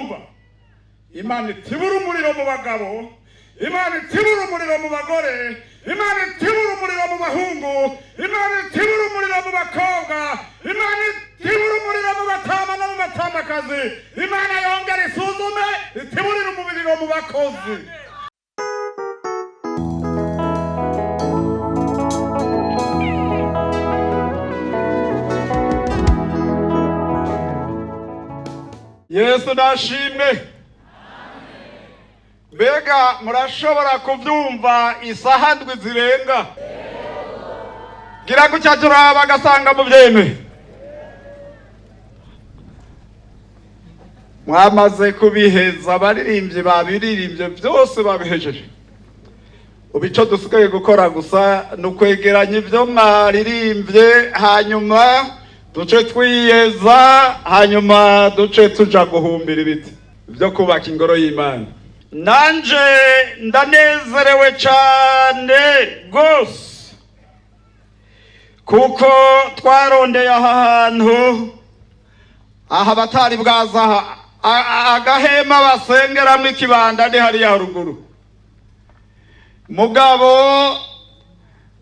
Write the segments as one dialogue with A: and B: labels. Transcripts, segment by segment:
A: Umva, Imana itibura umuriro mu bagabo, Imana itibura umuriro mu bagore, Imana itibura umuriro mu bahungu, Imana itibura umuriro mu bakobwa, Imana itibura umuriro mu batama no mu batamakazi. Imana yongera isuzume itiburire umuriro mu bakozi. Yesu nashimwe. Mbega murashobora kubyumva isaha 7 zirenga? Gira gutya turaba agasanga mubyemeye. Mwamaze kubiheza, abaririmbyi babiririmbye byose babihejeje. Ubu icyo dusigaye gukora gusa ni ukwegeranya ibyo mwaririmbye, hanyuma duce twiyeza, hanyuma duce tuja guhumbira ibiti byo kubaka ingoro y'Imana. Nanje ndanezerewe cyane rwose kuko twarondeye aha hantu, aha batari bwaza agahema basengeramo ikibanda ni hariya haruguru. Mugabo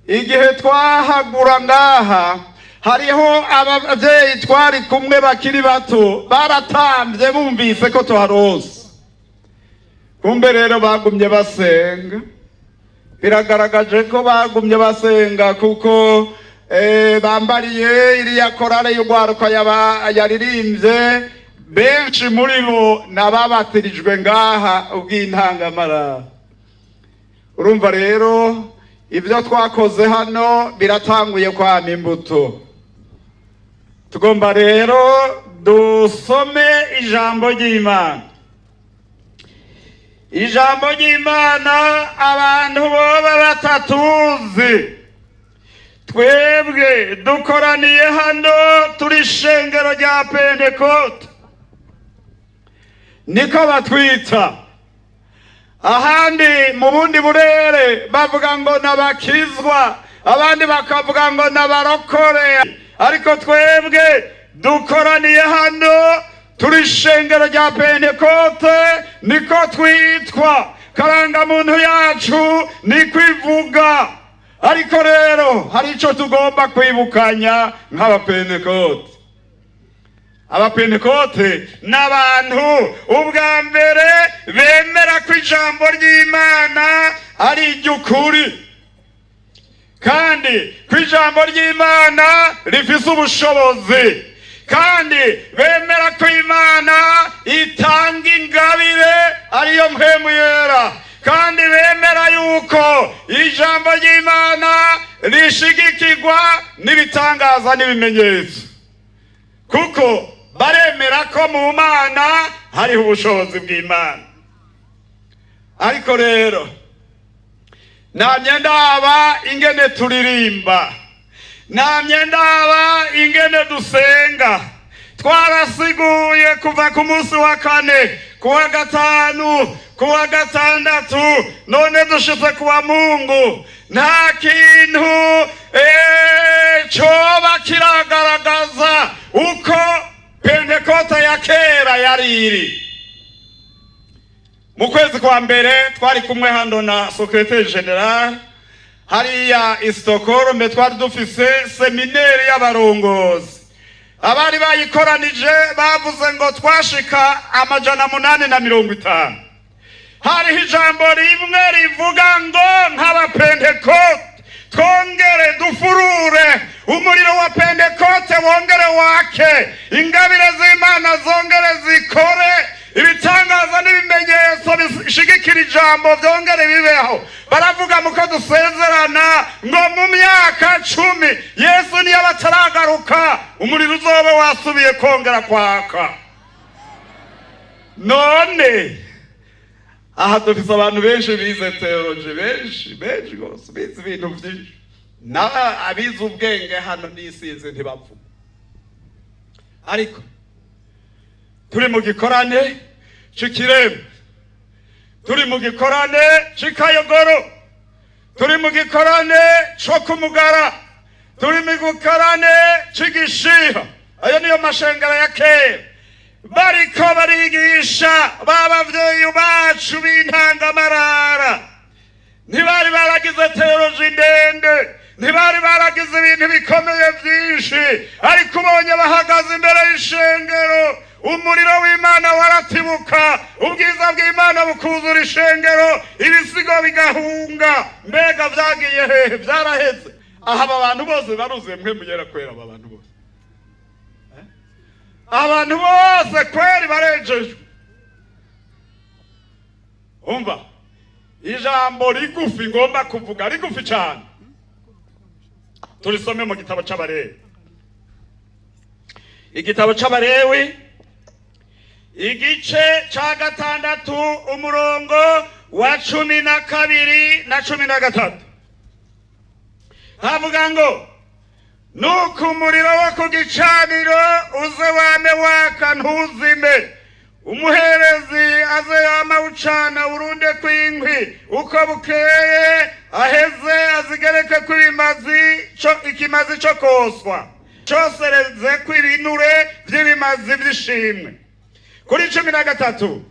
A: igihe twahagura ngaha hariho abavyeyi twari kumwe bakiri bato baratambye bumvise ko tuharonse. Kumbe rero bagumye basenga, biragaragaje ko bagumye basenga kuko bambariye iriya korale y'urwaruka yaririmbye, benshi muri bo nababatirijwe ngaha ubw'intangamara. Urumva rero ibyo twakoze hano biratanguye kwama imbuto. Tugomba rero dusome ijambo ry'Imana. Ijambo ry'Imana abantu boba batatuzi, twebwe dukoraniye hano turi ishengero rya Pentekote, niko batwita. Ahandi mu bundi burere bavuga ngo nabakizwa, abandi bakavuga ngo nabarokore, ariko twebwe dukoraniye hano turi ishengero rya Pentekote, niko twitwa, karangamuntu yacu niko ivuga. Ariko rero hari ico tugomba kwibukanya nk'abapentekote. Abapentekote n'abantu ubwa mbere bemera ko ijambo ry'Imana ari iry'ukuri, kandi ko ijambo ry'Imana rifise ubushobozi, kandi bemera ko Imana itanga ingabire ariyo mpwemu yera, kandi bemera yuko ijambo ry'Imana rishigikirwa n'ibitangaza n'ibimenyetso, kuko baremera ko mu Mana hariho ubushobozi bw'Imana. Ariko rero namye ndaba ingene turirimba, namye ndaba ingene dusenga. Twarasiguye kuva ku munsi wa kane, kuwa gatanu, kuwa gatandatu, none dushitse kuwa Mungu. Nta kintu coba kiragaragaza uko Pentekote ya kera yari iri. Mu kwezi kwa mbere twari kumwe hano na secrétaire général hariya i Stockholm, twari dufise séminaire y'abarongozi. Abari bayikoranije bavuze ngo twashika 850. Hariho ijambo rimwe rivuga ngo nk'abapentekote twongere dufurure umuriro wa Pentekote, wongere wake, ingabire z'Imana zongere zikore, ibitangaza n'ibimenyetso bishigikira ijambo byongere bibeho. Baravuga muko dusezerana ngo mu myaka 10 Yesu niyo bataragaruka umuriro uzoba wasubiye kongera kwaka. None aha dufise abantu benshi bize théologie, benshi benshi rwose bize ibintu byinshi, abize ubwenge hano nisize ntibavuga. Ariko turi mu gikorane c'Ikiremba, turi mu gikorane c'Ikayogoro, turi mu gikorane co Kumugara, turi mu gikorane c'Igishiha, ayo niyo mashengero ya kera. Bariko barigisha ba bavyeyi bacu b'intangamarara, ntibari baragize théologie ndende, ntibari baragize ibintu bikomeye byinshi, ariko ubonye bahagaze imbere y'ishengero, umuriro w'Imana waratibuka, ubwiza bw'Imana bukuzura ishengero, ibisigo bigahunga. Mbega vyagiye hehe? Vyaraheze. Aha aba bantu bose baruzuye Mpwemu Yera kwera. Aba bantu bose, abantu bose kweri barejejwe. Umva ijambo rigufi ngomba kuvuga, rigufi cyane, turisome mu gitabo c'Abarewi. Igitabo c'Abarewi, igice ca 6, umurongo wa 12 na 13, havuga ngo: "Nuko umuriro wo ku gicaniro uze wame waka, ntuzime. Umuherezi aze yama ucana, urunde kw'inkwi uko bukeye, aheze azigereke kw'ibimazi ikimazi co koswa, cosereze kw'ibinure vy'ibimazi vy'ishimwe." Kuri 13: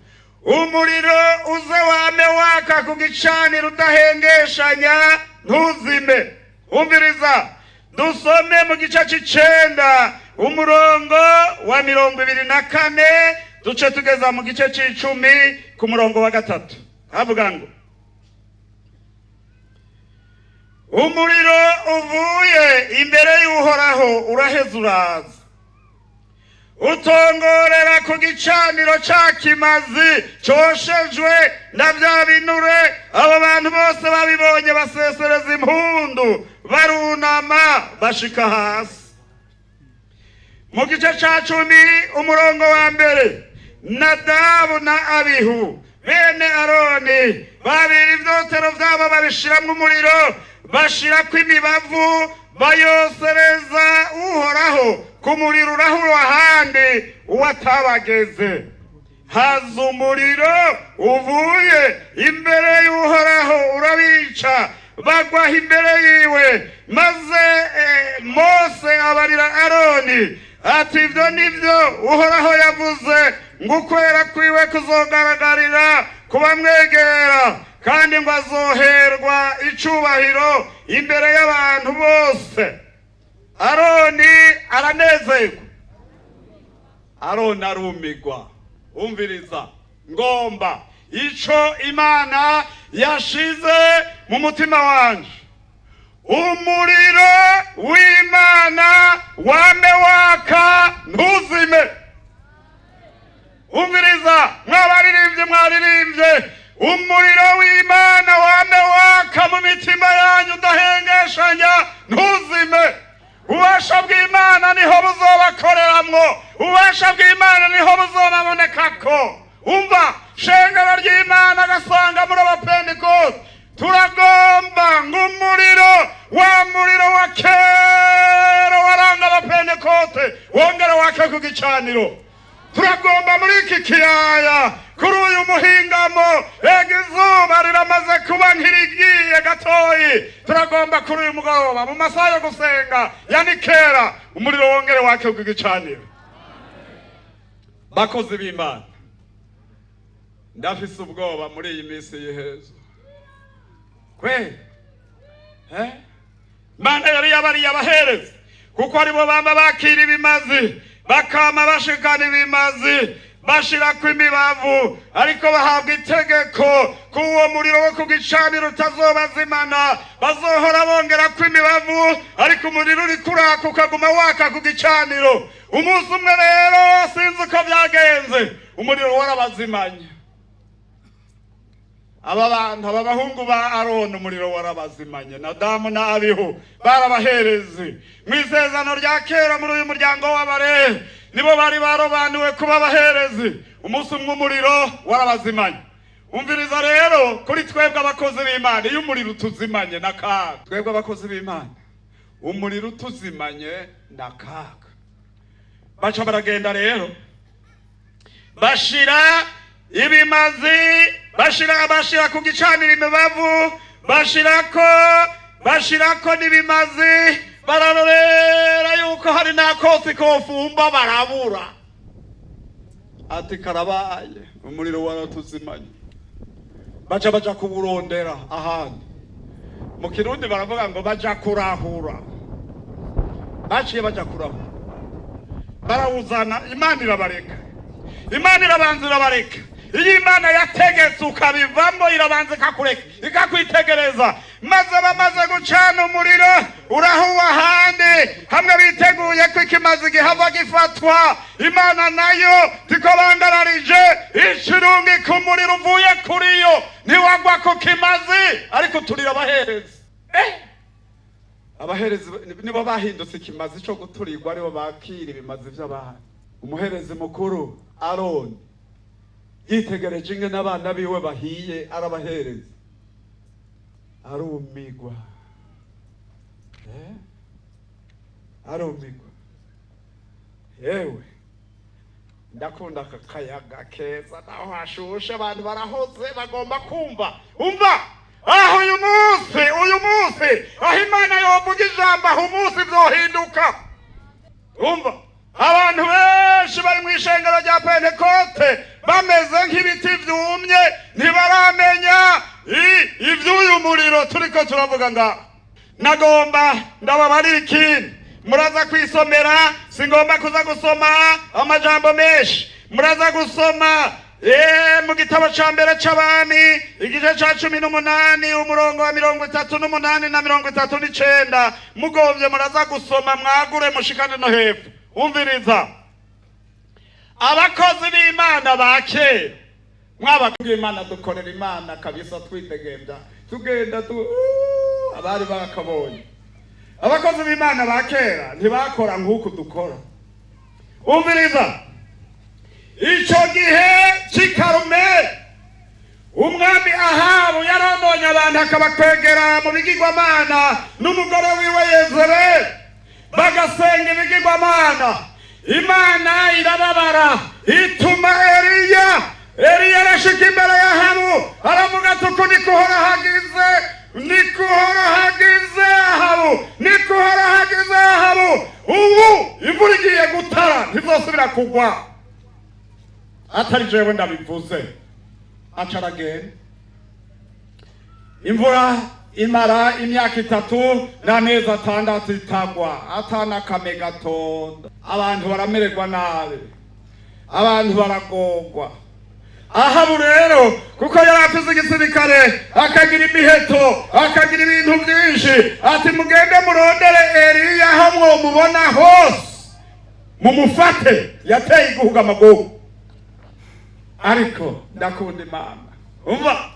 A: "Umuriro uze wame waka ku gicaniro udahengeshanya, ntuzime." Umviriza, dusome mu gice c'icenda, umurongo wa 24, duce tugeza mu gice c'icumi ku murongo wa 3. Havuga ngo: "Umuriro uvuye imbere y'Uhoraho uraheza uraza, utongorera ku gicaniro ca kimazi coshejwe na vya binure. Abo bantu bose babibonye basesereza impundu, barunama bashika hasi." Mu gice ca 10, umurongo wa 1: "Nadabu na Abihu bene Aroni babira ivyotero vyabo, babishiramwo umuriro, bashirako imibavu, bayosereza Uhoraho ku muriro urahura ahandi uwatabageze. Haza umuriro uvuye imbere y'Uhoraho, urabica, bagwaho imbere yiwe. Maze Mose abarira Aroni ati: 'Ibyo nibyo Uhoraho yavuze ngo ukwera kwiwe kuzogaragarira ku bamwegera, kandi ngo azoherwa icubahiro imbere y'abantu bose.' Aroni aranezerwa, Aroni arumigwa." Umviriza, ngomba ico Imana yashize mu mutima wanje: umuriro w'Imana wame waka, ntuzime. Umviriza, mwabaririmbye, mwaririmbye, umuriro w'Imana wame waka mu mitima yanyu udahengeshanya, ntuzime. Ububasha bw'Imana niho buzobakoreramwo, ububasha bw'Imana niho buzobabonekako. Umva, shengero ry'Imana, agasanga muri Abapentekote, turagomba ng'umuriro, wa muriro wa kera waranga Abapentekote, wongere wake ku gicaniro. Turagomba muri iki kiyaya, kuri uyu muhingamo, ega izuba riramaze kuba nk'irigiye gatoyi, turagomba kuri uyu mugoroba mu masaha yo gusenga ya nikera, umuriro wongere wake ku gicaniro. Bakozi b'Imana, ndafise ubwoba muri iyi minsi y'ihezo kweli. Imana yari yabariye abaherezi, kuko aribo bama bakira ibimazi, bakama bashikana ibimazi, bashirako imibavu, ariko bahabwa itegeko ko uwo muriro wo ku gicaniro utazobazimana. Bazohora bongerako imibavu, ariko umuriro uriko uraka, ukaguma waka ku gicaniro. Umunsi umwe rero, sinzi uko byagenze, umuriro warabazimanye. Aba bantu, aba bahungu ba Aroni, umuriro warabazimanye. Nadamu na Abihu barabaherezi mu isezerano rya kera. Muri uyu muryango w'Abarehe nibo bari barobanuwe kuba abaherezi. Umunsi umwe umuriro warabazimanye. Umviriza rero, kuri twebwe abakozi b'Imana, iyo umuriro utuzimanye na kaga. Twebwe abakozi b'Imana, umuriro utuzimanye na kaga. Baca baragenda rero, bashira ibimazi, bashira ku gicaniro imibavu, bashirako n'ibimazi, bararorera yuko hari n'akotsi kofumba, barabura. Ati karabaye, umuriro waratuzimanye. Baca baja kuwurondera ahandi. Mu Kirundi baravuga ngo baja kurahura. Baciye baja kurahura, barawuzana. Imana irabareka, Imana irabanza irabareka. Iyo Imana yategetse ukabivamo, irabanza ikakureka, ikakwitegereza. Maze bamaze gucana umuriro, urahuwa ahandi hamwe biteguye ko ikimazi gihava gifatwa. Imana nayo tiko bangararije, icirungika umuriro uvuye kuri yo, ntiwagwa ku kimazi, ariko turira abaherezi. Abaherezi nibo bahindutse ikimazi co guturirwa, aribo bakira ibimazi vy'abantu. Umuherezi mukuru Aroni yitegereje ingene abana biwe bahiye, arabahereza, arumigwa. Arumigwa. Yewe, ndakunda aka kayaga keza, naho hashushe abantu barahoze, bagomba kumva. Umva aho uyu munsi aho Imana yovuga ijambo, aho umunsi vyohinduka. Umva, abantu benshi bari mu ishengero rya Pentekote bameze nk'ibiti vyumye, ntibaramenya ivy'uyu muriro turiko turavuga. Ngaha nagomba ndababarira ikintu muraza kwisomera, singomba kuza gusoma amajambo menshi. Muraza gusoma mu gitabo ca mbere c'Abami, igice ca 18, umurongo wa 38 na 39. Mugovye muraza gusoma, mwagure mushikane no hepfo. Umviriza, abakozi b'Imana ba kera, mwaba Imana, dukorera Imana kabisa, twidegemvya, tugenda tu abari bakabonye. Abakozi b'Imana ba kera ntibakora nk'uku dukora. Umviriza, ico gihe c'i Karumeli, umwami Ahabu yarononye abantu, akabakwegera mu bigirwamana n'umugore wiwe Yezebeli, bagasenga ibigirwamana. Imana irababara, ituma Eliya. Eliya arashika imbere ya Ahabu, aravuga ati: "Uku niko Uhoraho agize, niko Uhoraho agize, Ahabu, niko Uhoraho agize, Ahabu. Ubu imvura igiye gutara, ntizosubira kugwa atari jewe ndabivuze." Aca aragenda, imvura imara imyaka 3 n'amezi 6 itagwa, atanakame gatonda. Abantu baramererwa nabi, abantu baragogwa. Ahabu rero, kuko yari afise igisirikare, akagira imiheto, akagira ibintu byinshi, ati: "Mugende murondere Eliya aho mwomubona hose, mumufate." Yateye iguhuga amagogo. Ariko ndakunda Imana. Umva,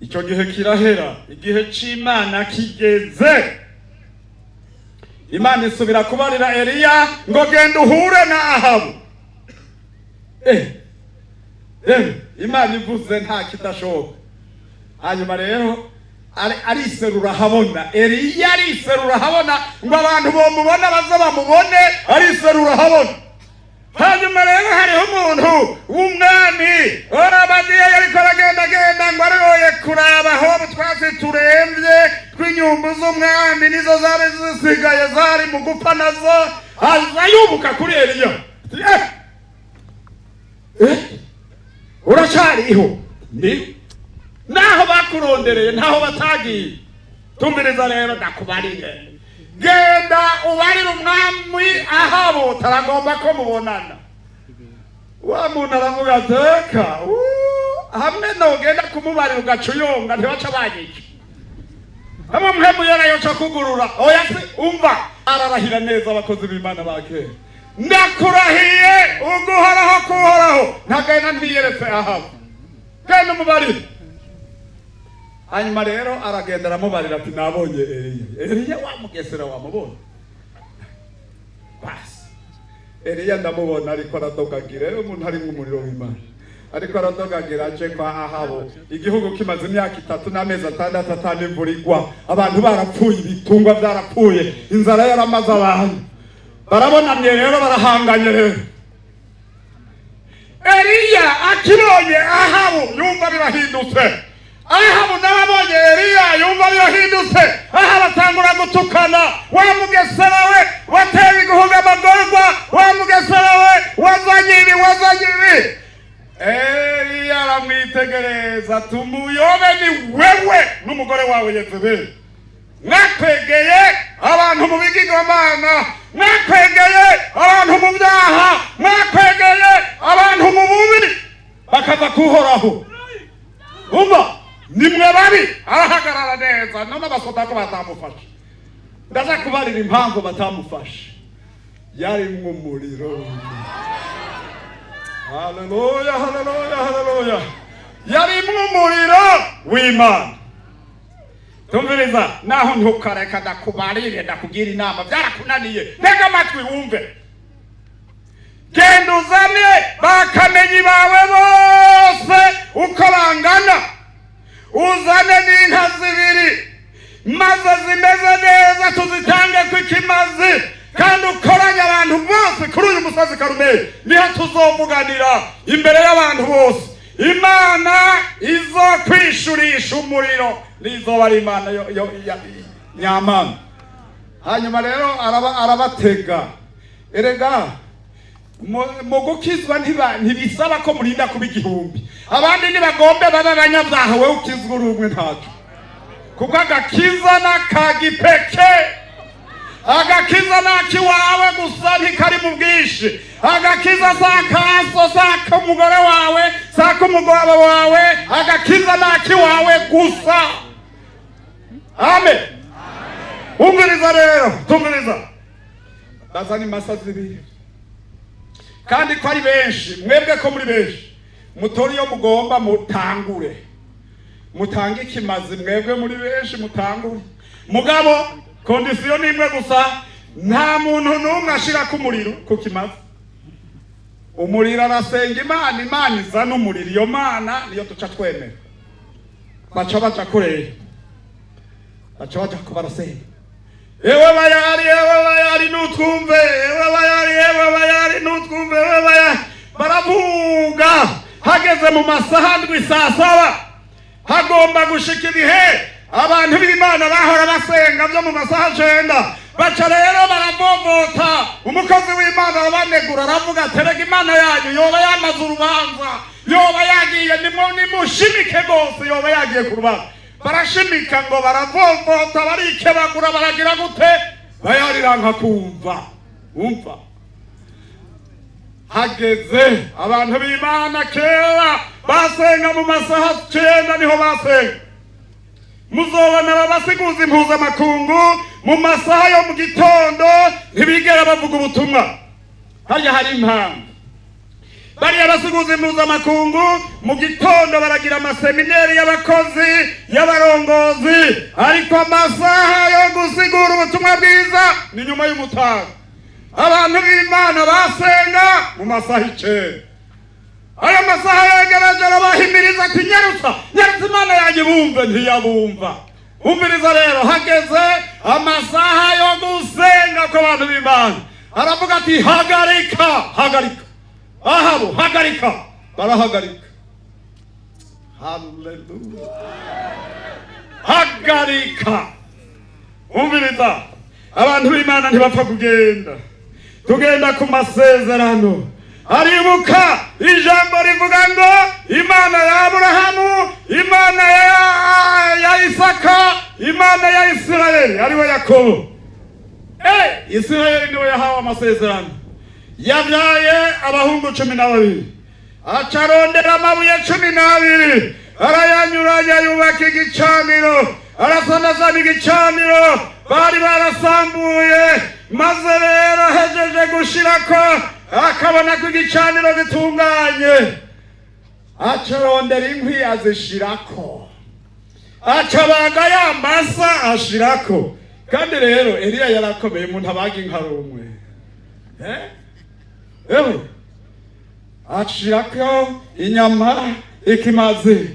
A: icyo gihe kirahera, igihe c'Imana kigeze, Imana isubira kubarira Eliya ngo: "Genda uhure na Ahabu." Imana ivuze nta kidashoboka. Hanyuma rero ariserura ahabona. Eliya ariserura ahabona ngo abantu bomubona baze bamubone, ariserura ahabona. Hanyuma rero hariho umuntu w'umwami Obadiya, yariko aragendagenda ngo aroye kuraba aho utwatsi turemvye tw'inyumbu z'umwami, nizo zari zisigaye, zari mu gupfa nazo. Aza yubuka kuri Eliya ati: "Eh, uracariho? Ni naho bakurondereye, ntaho batagiye. Tumviriza rero ndakubarire, genda ubarire umwami Ahabu, taragomba ko mubonana." Wa muntu aravuga ati: "Eka, hamwe nogenda kumubarira ugaca uyonga, ntibaca banyica hamwe mwe muyera yoca kugurura. Oya se." Umva, ararahira neza. Abakozi b'Imana ba kera: "Ndakurahiye uguhoraho kuhoraho, ntagenda ntiyeretse Ahabu. Genda umubarire." Hanyuma rero aragenda, aramubarira ati: "Nabonye Eliya." Eliya wa mugesera wamubonye? Basi Eliya ndamubona ariko aradogagira. Umuntu ari nk'umuriro w'Imana, ariko aradogagira aje kwa Ahabu. Igihugu kimaze imyaka 3 n'amezi 6 atanu imvura igwa, abantu barapfuye, ibitungwa byarapfuye, inzara yaramaze abantu. Barabonamye rero, barahanganye rero. Eliya akibonye Ahabu, yumva birahindutse. Ahabu nawe abonye Eliya yumva birahindutse. Ahabu atangura gutukana: "Wa mugesera we, wateye iguhuga amagorwa, wa mugesera we, wazanye ibi, wazanye ibi." Eliya aramwitegereza ati: "Umuyobe ni wewe n'umugore wawe Yezebeli. Mwakwegeye abantu mu bigirwamana, mwakwegeye abantu mu byaha, mwakwegeye abantu mu bubi, bakava kuhoraho. Umva, nimwe babi." Arahagarara neza. None abasoda ko batamufashe? Ndaza kubarira impamvu batamufashe. Yarimwo umuriro. Haleluya, haleluya, haleluya! Yarimwo umuriro w'Imana. Tumviriza, naho ntukareka ndakubarire, ndakubwira inama, byarakunaniye. Ntega amatwi wumve. Genda uzane bakamenyi bawe bose uko bangana, uzane n'inka zibiri maze zimeze neza, tuzitange ko ikimazi, kandi ukoranye abantu bose kuri uyu musozi Karumeli, niho tuzovuganira imbere y'abantu bose. Imana izokwishurisha umuriro nizoba ari Imana nyamana. Hanyuma rero arabatega. Erega mu gukizwa ntibisaba ko murinda kuba 1000. Abandi ntibagombe babe abanyabyaha, wowe ukizwa uri umwe ntacyo, kuko agakiza n'akagipeke. Agakiza n'akiwawe gusa, ntikari mu bwinshi. Agakiza si akaso, si ak'umugore wawe, si ak'umugabo wawe. Agakiza n'akiwawe gusa. Amen. Umviriza rero, tumviriza. Bazana imasa zibiri, kandi ko ari benshi, mwebwe ko muri benshi, mutore iyo mugomba, mutangure mutange ikimazi. Mwebwe muri benshi, mutangure. Mugabo condition ni imwe gusa: nta muntu n'umwe ashirako umuriro ku kimazi. Umuriro arasenga Imana, Imana izana umuriro, iyo Mana niyo duca twemera. Baca baja kurera, baca baja ko barasenga: "Ewe Bayari, ewe Bayari, nutwumve! Ewe Bayari, ewe Bayari, nutwumve! Ewe Bayari!" Baravuga. Hageze mu masaha 7, saa 7, hagomba gushika ibihe abantu b'Imana bahora basenga byo mu masaha 9. Baca rero baravovota. Umukozi w'Imana arabanegura, aravuga ati: "Erega Imana yanyu yoba yamaze urubanza, yoba yagiye, nimushimike rwose, yoba yagiye ku rubanza." Barashimika ngo baravovota, barikebagura, baragira gute, bayariranka kumva. Umva, hageze abantu b'Imana kera basenga mu masaha 9, niho basenga. Muzobona abasiguza impuzamakungu mu masaha yo mu gitondo ntibigera bavuga ubutumwa. Harya hari impamvu. Bariya basiguza impuzamakungu mu gitondo baragira amasemineri y'abakozi, y'abarongozi, ariko amasaha yo gusigura ubutumwa bwiza ni nyuma y'umutaga. Abantu b'Imana basenga mu masaha 9. Ayo masaha yegereje, arabahimiriza ati: "Nyarutsa, nyarutsa, Imana yanjye bumve." Ntiyabumva. Umviriza rero, hageze amasaha yo gusenga kw'abantu b'Imana, aravuga ati: "Hagarika, hagarika, Ahabu, hagarika." Barahagarika. Haleluya! Hagarika. Umviriza, abantu b'Imana ntibapfa kugenda, tugenda ku masezerano. Aribuka ijambo rivuga ngo Imana ya Aburahamu, Imana ya Isaka, Imana ya Isirayeli, ariwe Yakobo. Isirayeli niwe yahawe amasezerano. Yabyaye abahungu 12, acarondera amabuye 12, arayanyuranya, yubaka igicaniro, arasanasana igicaniro bari barasambuye. Maze rero ahejeje gushirako, akabona ko igicaniro gitunganye, acarondera inkwi azishirako, acabaga ya masa ashirako. Kandi rero Eliya yarakomeye. Umuntu abaga inka ari umwe. Ewe, ashirako inyama, ikimazi.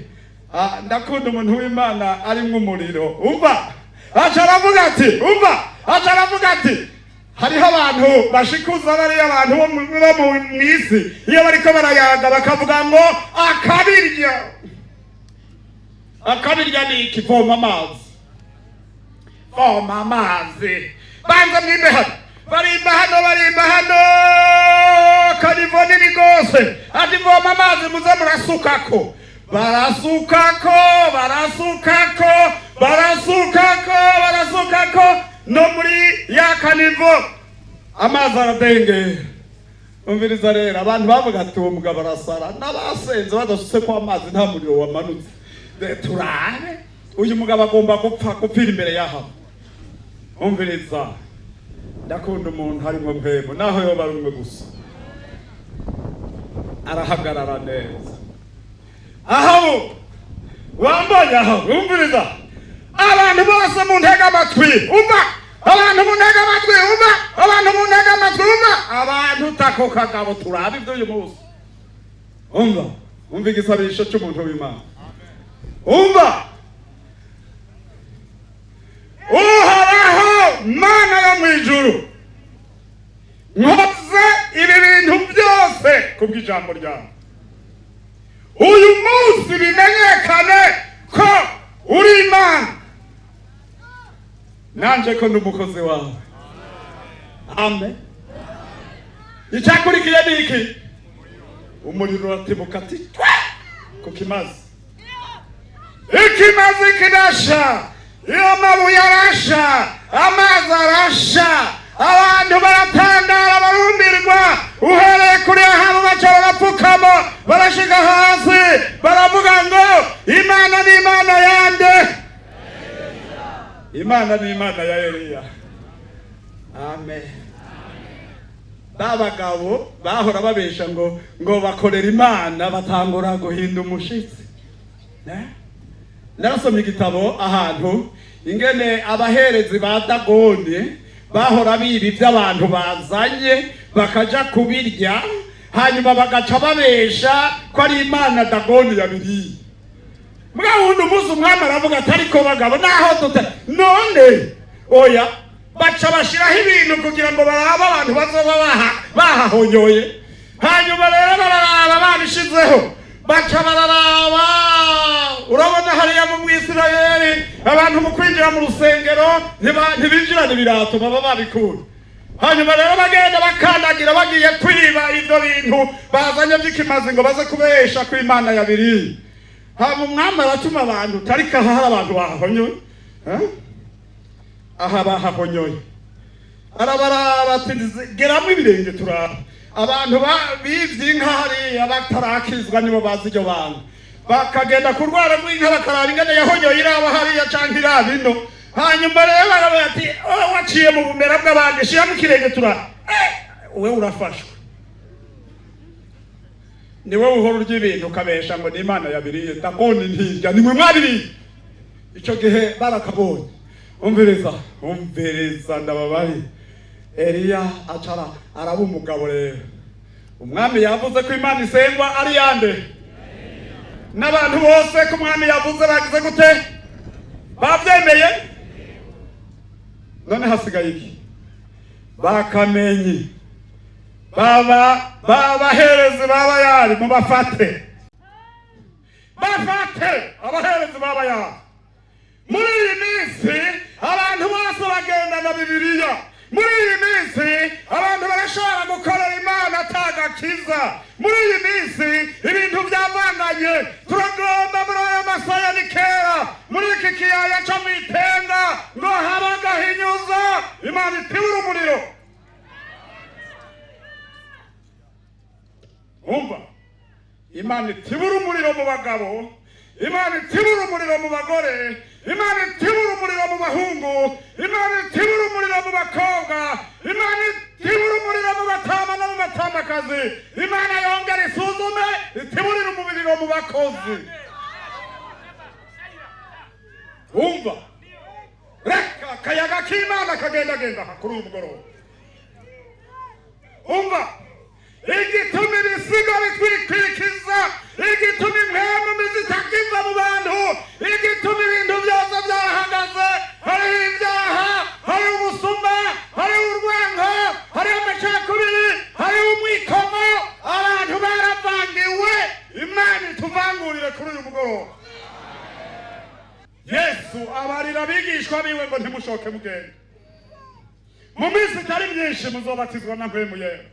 A: Ndakunda umuntu w'Imana arimwo umuriro. Umva, aca aravuga ati, umva, aca aravuga ati: "Hariho abantu bashikuza, bariya abantu bo mw'isi, iyo bariko barayaga bakavuga ngo akabirya." Akabirya ni iki? Voma amazi, voma amazi. Banza mwimbe hano, barimba hano, barimba hano, caniveau nini rwose. Ati: "Voma amazi muze murasukako." Barasukako, barasukako, barasukako, barasukako, no muri ya caniveau amazi aradengera. Umviriza rero, abantu bavuga ati: "Uwo mugabo arasara." N'abasenze badasutse ko amazi, nta muriro wamanutse. Turabe, uyu mugabo agomba gupfa, gupfira imbere y'aho. Umviriza, ndakunda umuntu harimo mpwemu, naho yoba ari umwe gusa, arahagarara neza. Ahabu wambonye, Ahabu, umviriza, abantu bose mu ntega amatwi, umva, abantu mu ntega amatwi, umva, abantu mu ntega amatwi, umva, abantu tako kagabo, turabe iby'uyu munsi. Umva, umva igisabisho cy'umuntu w'Imana. Umva: "Uhoraho Mana yo mu ijuru, nkoze ibi bintu byose kubw'ijambo ryawe. Uyu munsi bimenyekane ko uri Imana, nanje ko ndi umukozi wawe." Amen. Icyakurikiye ni iki? Umuriro uratibuka, ati twe ku kimazi, ikimazi kirasha, iyo mabuye arasha, amazi arasha, abantu baratangara, barumirwa. Uhereye kuri Ahabu, baca barapfukama, barashika hasi, baravuga ngo: "Imana ni Imana yande? Imana ni Imana ya Eliya." Amen. Ba bagabo bahora babesha ngo bakorera Imana batangura guhinda umushitsi. Eh? Narasomye igitabo ahantu ingene abaherezi ba Dagoni bahora biba ibyo abantu bazanye, bakaja kubirya, hanyuma bagaca babesha ko ari imana Dagoni yabiriye. Mbwa wundi umunsi umwami aravuga ati: "Ariko bagabo, naho dute none?" Oya, baca bashiraho ibintu kugira ngo barabe abantu bazoba bahahonyoye. Hanyuma rero bararaba, babishizeho, baca bararaba. Urabona hariya mu Mwisirayeli, abantu mu kwinjira mu rusengero ntibinjirana ibirato, baba babikura. Hanyuma rero bagenda bakandagira, bagiye kwiba ivyo bintu bazanye vy'ikimazi ngo baze kubesha ko Imana yabiriye. Hama umwami aratuma abantu, tariko aha hari abantu bahahonyoye. Eh? Aha bahahonyoye. Arabaraba ati: "Geramo ibirenge turaba." Abantu bivye inka hariya batarakizwa, nibo bazi iryo banga, bakagenda ku rwara rw'inka, bakaraba ingene yahonyoye, iraba hariya canke iraba ino. Hanyuma rero baravuga ati: "Oh, waciye mu bumera bw'abandi, shiramo ikirenge turaba." Eh, wewe urafashwe, ni wowe uhora urya ibintu ukabesha ngo ni Imana yabiriye. Dagoni ntirya, nimwe mwabiriye. Icyo gihe barakabonye. Umviriza, umviriza, ndababari. Eliya acara araba umugabo. Rero umwami yavuze ko Imana isengwa ari yande, n'abantu bose ko umwami yavuze bagize gute? Babyemeye. None hasigaye iki? Bakamenyi baba babaherezi baba yari mubafate, bafate abaherezi baba yari. Muri iyi minsi abantu bose bagendana Bibiliya. Muri iyi minsi abantu barashobora gukorera Imana atagakiza. Muri iyi minsi ibintu byavanganye. Turagomba muri aya masaya, ni kera muri iki kiyaya cyo mu Itenga ngo habe agahinyuza, Imana itibura umuriro. Umva, Imana itibura umuriro mu bagabo, Imana itibura umuriro mu bagore, Imana itibura umuriro mu bahungu, Imana itibura umuriro mu bakobwa, Imana itibura umuriro mu batama no mu batamakazi. Imana yongera isuzume, itiburire umuriro mu bakozi. Umva, reka akayaga k'Imana kagendagenda aha kuri uyu mugoroba. Umva, igituma ibisigo bitwikwikiza, igituma impwemu zitakiva mu bantu, igituma ibintu byose byahagaze, hariho ibyaha, hariho ubusuma, hariho urwango, hariho amacakubiri, hariho umwikomo, abantu baravangiwe. Imana ituvangurire kuri uyu mugoroba. Yesu abarira abigishwa biwe ngo ntimushoke mugende, mu minsi itari myinshi muzobatizwa na Mpwemu Yera.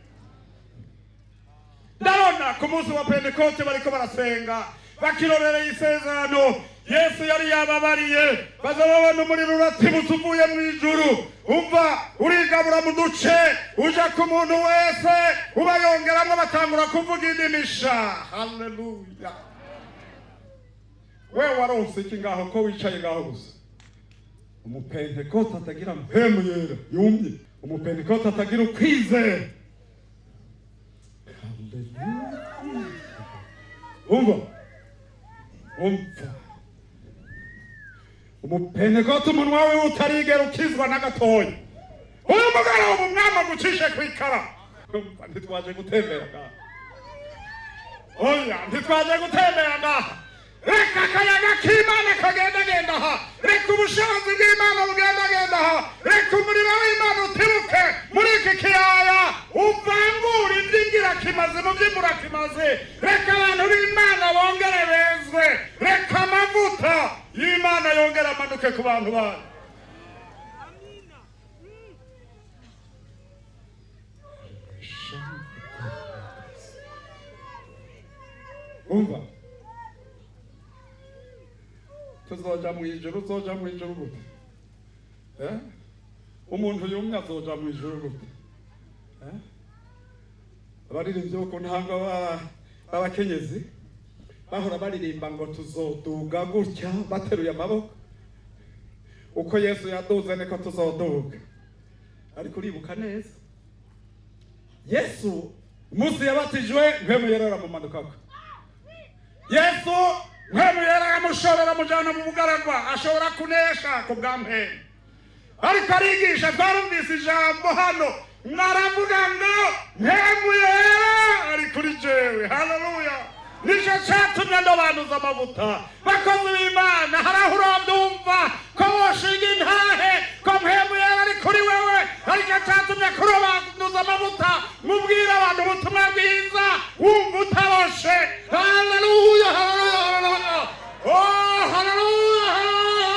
A: Ndabona ku munsi wa Pentekote bariko barasenga, bakirorereye isezerano Yesu yari yababariye, baza babona umuriro uratibutse uvuye mu ijuru, umva urigabura mu duce, uja ku muntu wese ubayongeramwo, batangura kuvuga indimisha. Haleluya! We waronse iki ngaho ko wicaye ngaho gusa? Umupentekote atagira Mpwemu Yera yumye, umupentekote atagira ukwizera. Haleluya! Umva, umva, umupentekote umunwa wiwe utarigera ukizwa na gatoya, uyu mugoroba umwami agucishe kwikara. Umva, ntitwaje gutembera ngaha, oya, ntitwaje gutembera ngaha. Reka akayaga k'Imana kagendagenda aha, reka ubushobozi bw'Imana bugendagenda aha, reka umuriro w'Imana utibuke muri iki kiyaya, uvangure iby'ingirakimazi mu by'imburakimazi. Reka abantu b'Imana bongere bezwe, reka amavuta y'Imana yongere amanuke ku bantu bayo. Umva, tuzoja mu ijuru. Uzoja mu ijuru gute? Eh? Umuntu yumye azoja mu ijuru gute? Eh? Abaririmbyi bo ku ntango b'abakenyezi bahora baririmba ngo tuzoduga gutya bateruye amaboko, uko Yesu yaduze niko tuzoduga. Ariko uribuka neza, Yesu umunsi yabatijwe, Mpwemu Yera aramumanukako. Yesu, Mpwemu Yera aramushorera, amujana mu bugaragwa, ashobora kunesha ku bwa Mpwemu. Ariko arigisha, twarumvise ijambo hano, mwaravuga ngo Mpwemu Yera ari kuri jewe. Haleluya! Nico catumye ndobanuza amavuta. Bakozi b'Imana, hari aho urabyumva ko woshinga intahe ko Mpwemu Yera ari kuri wewe, aricyo catumye kurobanuza amavuta, mubwira abantu ubutumwa bwiza wumva utaboshe. Haleluya, haleluya, haleluya! Oh, haleluya, haleluya!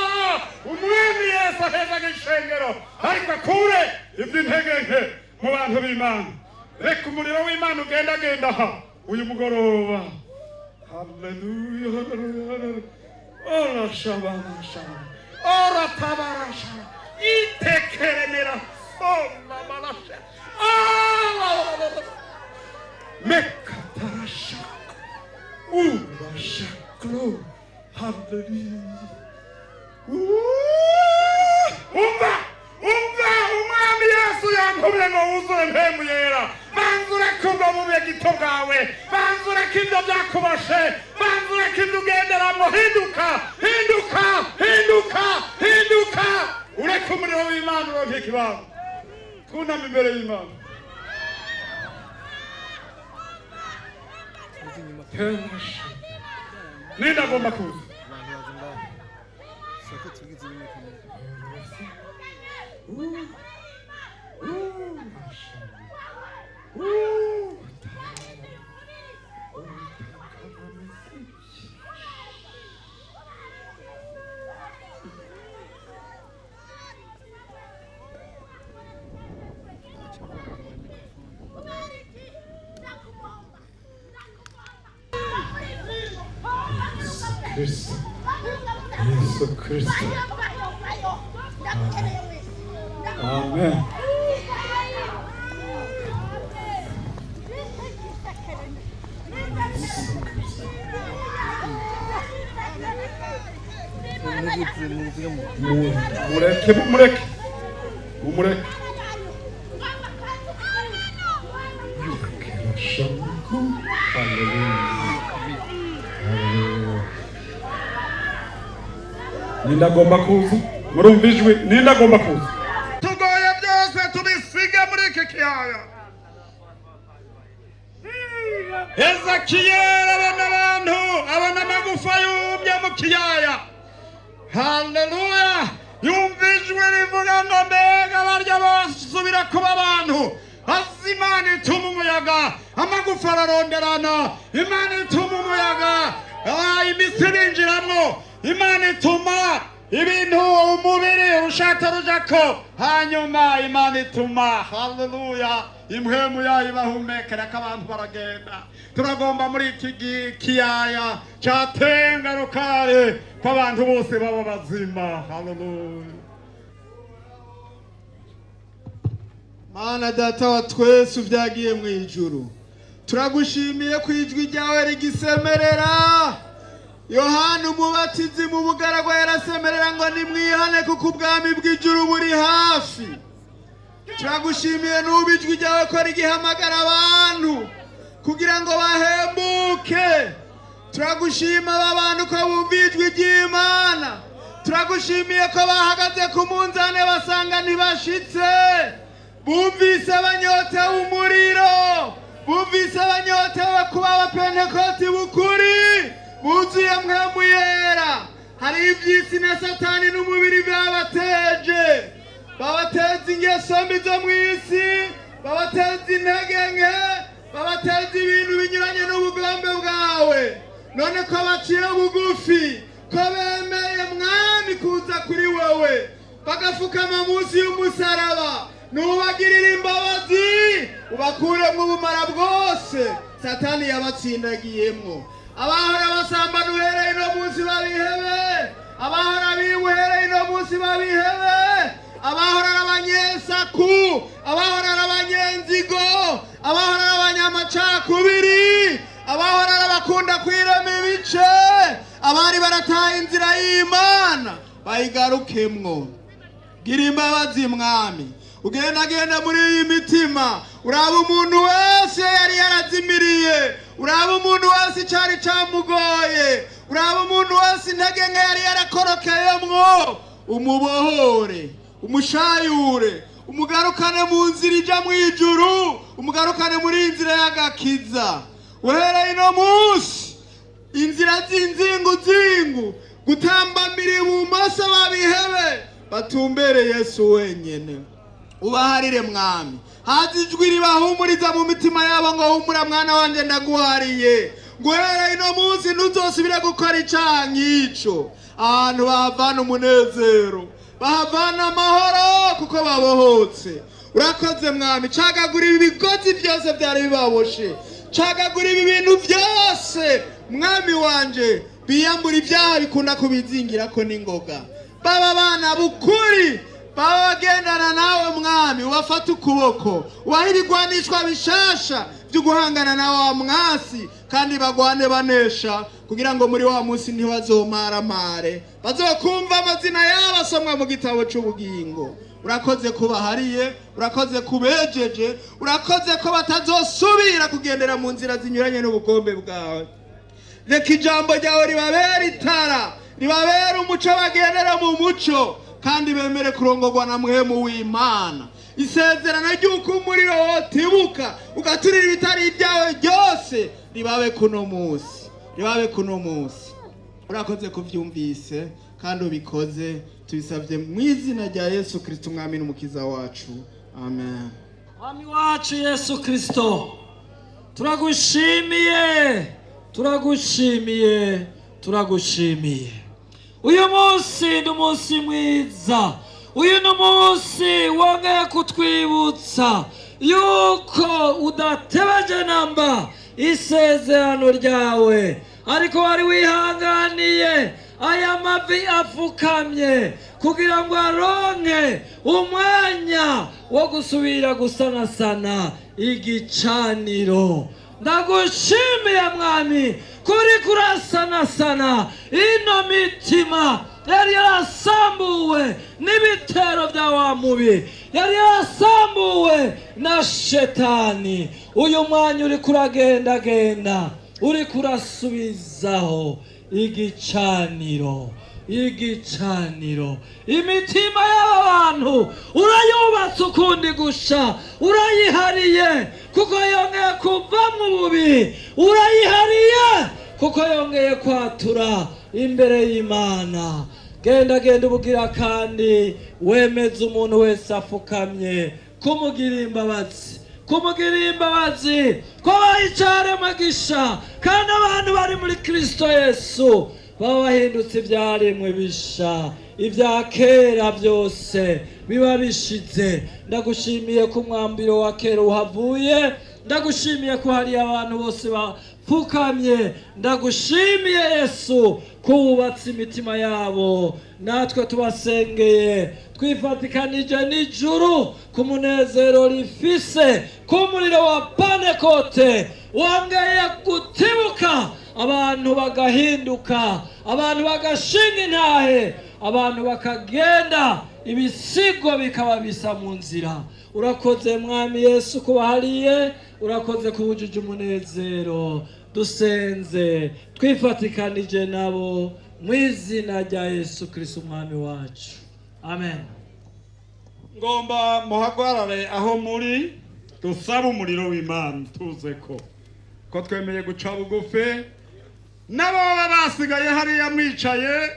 A: Umwami Yesu ahezaga ishengero, ariko akure iby'intege nke mu bantu b'Imana. Reka umuriro w'Imana ugendagenda aha uyu mugoroba. Haleluya, haleluya, haleluya! Orashabarashaba, oratabarashaba, itekeremera somabarasha, mekatarashaka urashakro. Haleluya! Umva, umva, umwami Yesu yantumye ngo wuzure Mpwemu Yera. Banza ureke ubwo bube gito bwawe, banza ureke ibyo byakubashe, banza ureke ibyo ugenderamo. Hinduka, hinduka, hinduka, hinduka, ureke umuriro w'Imana uronke ikibanza. Twuname imbere y'Imana. Ninde agomba kuza?
B: Abantu baza ngaha sako tugize ibintu kamera.
A: Kristo, Yesu Kristo. Amen.
B: Mugize mugize mu
A: Mureke, mumureke, mumureke. Haleluya. Haleluya. Ninde agomba kuza? Murumva ijwi, ninde agomba kuza? Tugoye byose tubisige muri iki kiyaya. Ezekiyeli abona abantu, abona amagufa yumye mu kiyaya. Haleluya! Yumva ijwi rivuga ngo mbega barya basubira kuba abantu. Azi Imana ituma umuyaga, amagufa araronderana. Imana ituma umuyaga, imitsi irinjiramwo. Imana ituma ibintu umubiri urushato rujako, hanyuma Imana ituma, haleluya, impwemu yayo ibahumekera ko abantu baragenda. Turagomba muri iki kiyaya ca Tenga Rukare ko abantu bose baba bazima. Haleluya.
C: Mana Data wa twese uvyagiye mu ijuru, turagushimiye ko ijwi ryawe rigisemerera. Yohana Umubatizi mu bugaragwa yarasemerera ngo nimwihane kuko ubwami bw'ijuru buri hafi. Turagushimiye n'ubu ijwi ryawe ko rigihamagara abantu kugira ngo bahembuke. Turagushima aba bantu ko bumva ijwi ry'Imana. Turagushimiye ko bahagaze ku munzane basanga ntibashitse, bumvise banyotewe umuriro, bumvise banyotewe kuba abapentekoti b'ukuri buzuye Mpwemu Yera. Hari ivy'isi na Satani n'umubiri vyabateje, babateza ingeso mbi zo mw'isi, babateza intege nke, babateza ibintu binyuranye n'ubugombe bwawe. None ko baciye bugufi, ko bemeye Mwami kuza kuri wowe, bagafukama munsi y'umusaraba, nubagirira imbabazi, ubakuremwo ubumara bwose Satani yabatsindagiyemwo. Abahora basambana uhereye ino munsi babihebe, abahora biba uhereye ino munsi babihebe, abahora ari abanyesaku, abahora ari abanyenzigo, abahora ari abanyamacakubiri, abahora ari abakunda kwirema ibice, abari barataye inzira y'Imana bayigarukemwo. Gira imbabazi Mwami, ugendagenda muri iyi mitima, uraba umuntu wese yari yarazimiriye, uraba umuntu wese icari camugoye, uraba umuntu wese intege nke yari yarakorokeyemwo, umubohore, umushayure, umugarukane mu nzira ija mw'ijuru, umugarukane muri iyi nzira y'agakiza. Uhereye ino munsi, inzira z'inzinguzingu, gutambamira ibumoso babihebe, batumbere Yesu wenyene. Ubaharire Mwami, haza ijwi ribahumuriza mu mitima yabo ngo humura mwana wanje, ndaguhariye. Guhereye ino munsi ntuzosubire gukora icaha nk'ico. Ahantu bahavana umunezero, bahavana amahoro kuko babohotse. Urakoze Mwami. Cagagura ibi bigozi byose byari bibaboshe, cagagura ibi bintu byose Mwami wanje, biyambura ibyaha bikunda kubizingirako n'ingoga. Baba bana bukuri, baba bagendana nawe Mwami, ubafate ukuboko, ubahe ibigwanishwa bishasha byo guhangana na wa mwasi, kandi bagwane banesha, kugira ngo muri wa munsi ntibazomaramare, bazokumva amazina yabo asomwa mu gitabo c'ubugingo. Urakoze ko bahariye, urakoze kubejeje, urakoze ko batazosubira kugendera mu nzira zinyuranye n'ubugombe bwawe. Reka ijambo ryawe ribabere itara, ribabere umuco, bagendera mu muco kandi bemere kurongorwa na Mpwemu w'Imana. Isezerano ry'uko umuriro wotibuka ugaturira ibitari ibyawe byose ribabe kuno munsi, ribabe kuno munsi. Urakoze kuvyumvise kandi ubikoze, tubisabye mu izina rya Yesu Kristo Umwami n'Umukiza wacu, amen.
D: Mwami wacu Yesu Kristo, turagushimiye, turagushimiye, turagushimiye. Uyu munsi ni umunsi mwiza, uyu ni umunsi wongeye kutwibutsa yuko udatebeje namba isezerano ryawe, ariko wari wihanganiye aya mavi afukamye kugira ngo aronke umwanya wo gusubira gusanasana igicaniro. Ndagushimiye Mwami kuri kurasanasana ino mitima yari yarasambuwe n'ibitero bya wa mubi, yari yarasambuwe na Shetani. Uyu mwanya uri kuragendagenda, uri kurasubizaho igicaniro, igicaniro. Imitima y'aba bantu urayubatse ukundi gusha, urayihariye kuko yongeye kuva mu bubi, urayihariye kuko yongeye kwatura imbere y'Imana. Genda genda ubugira kandi wemeze umuntu wese afukamye kumugira imbabazi, kumugira imbabazi ko bayicaremagisha, kandi abantu bari muri Kristo Yesu. Baba bahindutse ibyaremwe bisha, ibya kera byose biba bishize. Ndagushimiye ko umwambiro wa kera uhavuye, ndagushimiye ko hari abantu bose bapfukamye, ndagushimiye Yesu ko wubatse imitima yabo. Natwe tubasengeye twifatikanije n'ijuru ku munezero rifise ku muriro wa Pantekote wongeye gutibuka, abantu bagahinduka, abantu bagashinga intahe, abantu bakagenda, ibisigo bikaba bisa mu nzira. Urakoze Mwami Yesu kubahariye, urakoze kuwujuje umunezero. Dusenze twifatikanije nabo mu izina rya Yesu Kristo Umwami wacu, amen.
A: Ngomba muhagarare aho muri, dusabe umuriro w'Imana. Tuze ko twemeye guca bugufi. N'abo baba basigaye hariya mwicaye,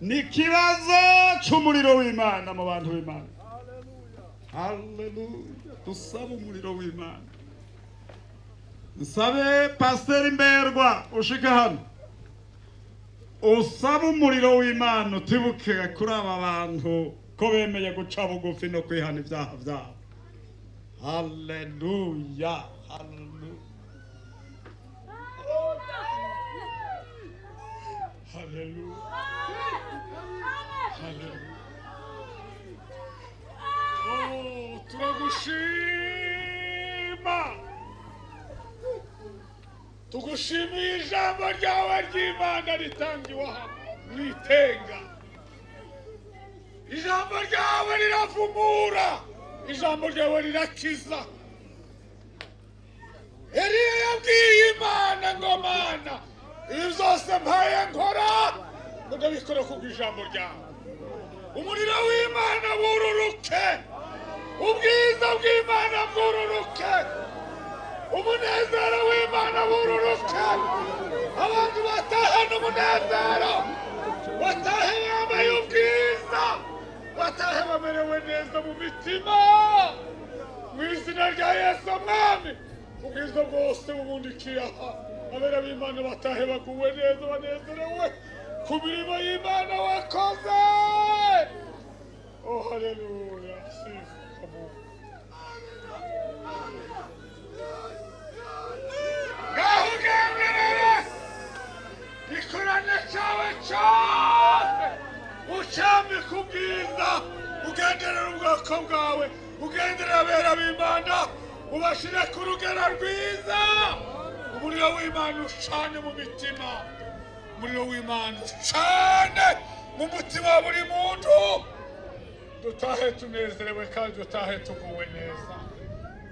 A: ni ikibazo c'umuriro w'Imana mu bantu b'Imana. Haleluya! Dusabe umuriro w'Imana. Nsabe Pasiteri Mberwa ushike hano, usabe umuriro w'Imana utibuke kuri aba bantu ko bemeye guca bugufi no kwihana ibyaha byabo. Haleluya, haleluya, haleluya, haleluya! Oh, turagushima, tugushimiye ijambo ryawe ry'Imana ritangiwe aha mu itenga. Ijambo ryawe riravumura, ijambo ryawe rirakiza. Eliya yabwiye Imana ngo: "Mana, ibi byose mpaye nkora ngo ndabikora kubw'ijambo ryawe." Umuriro w'Imana wururuke, ubwiza bw'Imana bwururuke, umunezero w'Imana wururuke. Abantu batahana umunezero, batahe bambaye ubwiza, batahe bamerewe neza mu mitima, mu izina rya Yesu Mwami. Ubwiza bwose bubundikiye aha. Abera b'Imana batahe baguwe neza, banezerewe ku mirimo y'Imana wakoze. Oh, haleluya! Sifa Mungu. Ngaho ugenderere ikorane cyawe cyose, ucyambike ubwiza, ugenderere ubwoko bwawe, ugenderere abera b'Imana, ubashyire ku rugero rwiza. Umuriro w'Imana ucane mu mitima, umuriro w'Imana ucane mu mutima wa buri muntu. Dutahe tunezerewe kandi dutahe tuguwe neza.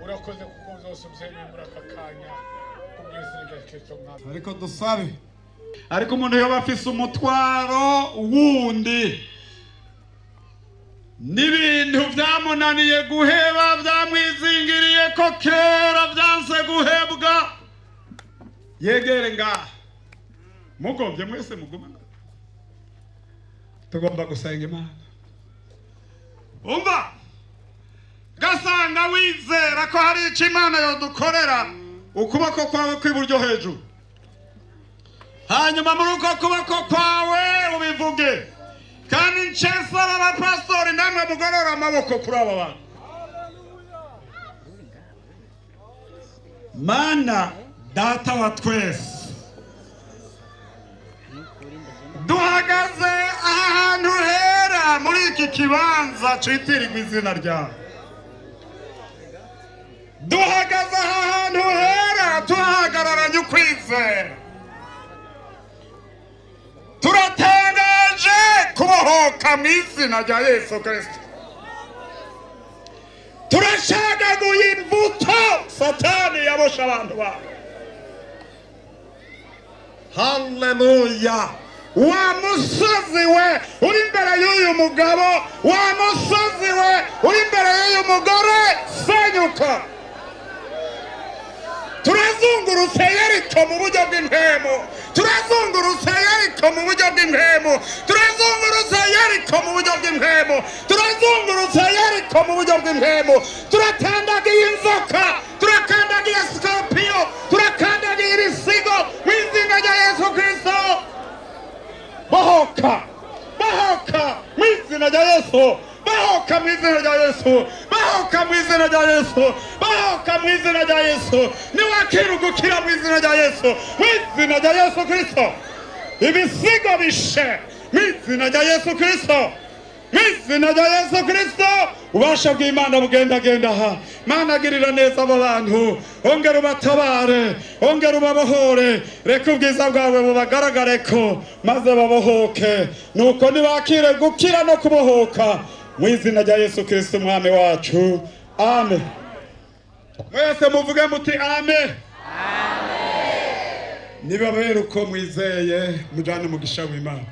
A: Urakoze kuko byose ubyemeye muri aka kanya, kubw'izina rya Kristo Mwami. Ariko dusabe, ariko umuntu yoba afise umutwaro wundi n'ibintu byamunaniye guheba, byamwizingiriye ko kera byanse guhebwa, yegere ngaha. Mugombye mwese mugume ngaha. Tugomba gusenga Imana. Umva, gasanga wizera ko hari icyo Imana yodukorera, ukuboko kwawe kw'iburyo hejuru, hanyuma muri uko kuboko kwawe ubivuge. Kandi nsaba abapasitori namwe mugorora amaboko kuri aba bantu. Mana Data wa twese, duhagaze aha hantu hera muri iki kibanza citirirwa izina ryawe. Duhagaze aha hantu hera tuhagararanye ukwizera. Turatangaje kubohoka mu izina rya Yesu Kirisito. Turashagaguye imbuto Satani yaboshe abantu bawe. Haleluya! Wa musozi we uri imbere y'uyu mugabo, wa musozi we uri imbere y'uyu mugore, senyuka! Turazungurutse Yeriko mu buryo bw'impemu, turazungurutse Yeriko mu buryo bw'impemu, turazungurutse Yeriko mu buryo bw'impemu, turazungurutse Yeriko mu buryo bw'impemu. Turakandagiye inzoka, turakandagiye sikorupiyo, turakandagiye ibisigo mu izina rya Yesu Kirisito. rya Yesu. Bohoka mu izina rya Yesu. Bohoka mu izina rya Yesu. Bohoka mu izina rya Yesu. Niwakira ugukira mu izina rya Yesu, mu izina rya Yesu Kristo. Ibisigo bishe mu izina rya Yesu Kristo, mu izina rya Yesu Kristo. Ububasha bw'Imana bugendagenda aha. Mana, girira neza abo bantu, ongera ubatabare, ongera ubabohore. Reka ubwiza bwawe bubagaragareko maze babohoke. Nuko nibakire gukira no kubohoka mu izina rya Yesu Kristo Umwami wacu, amen. Mwese muvuge muti amen. Nibabere uko mwizeye, mujane umugisha w'Imana.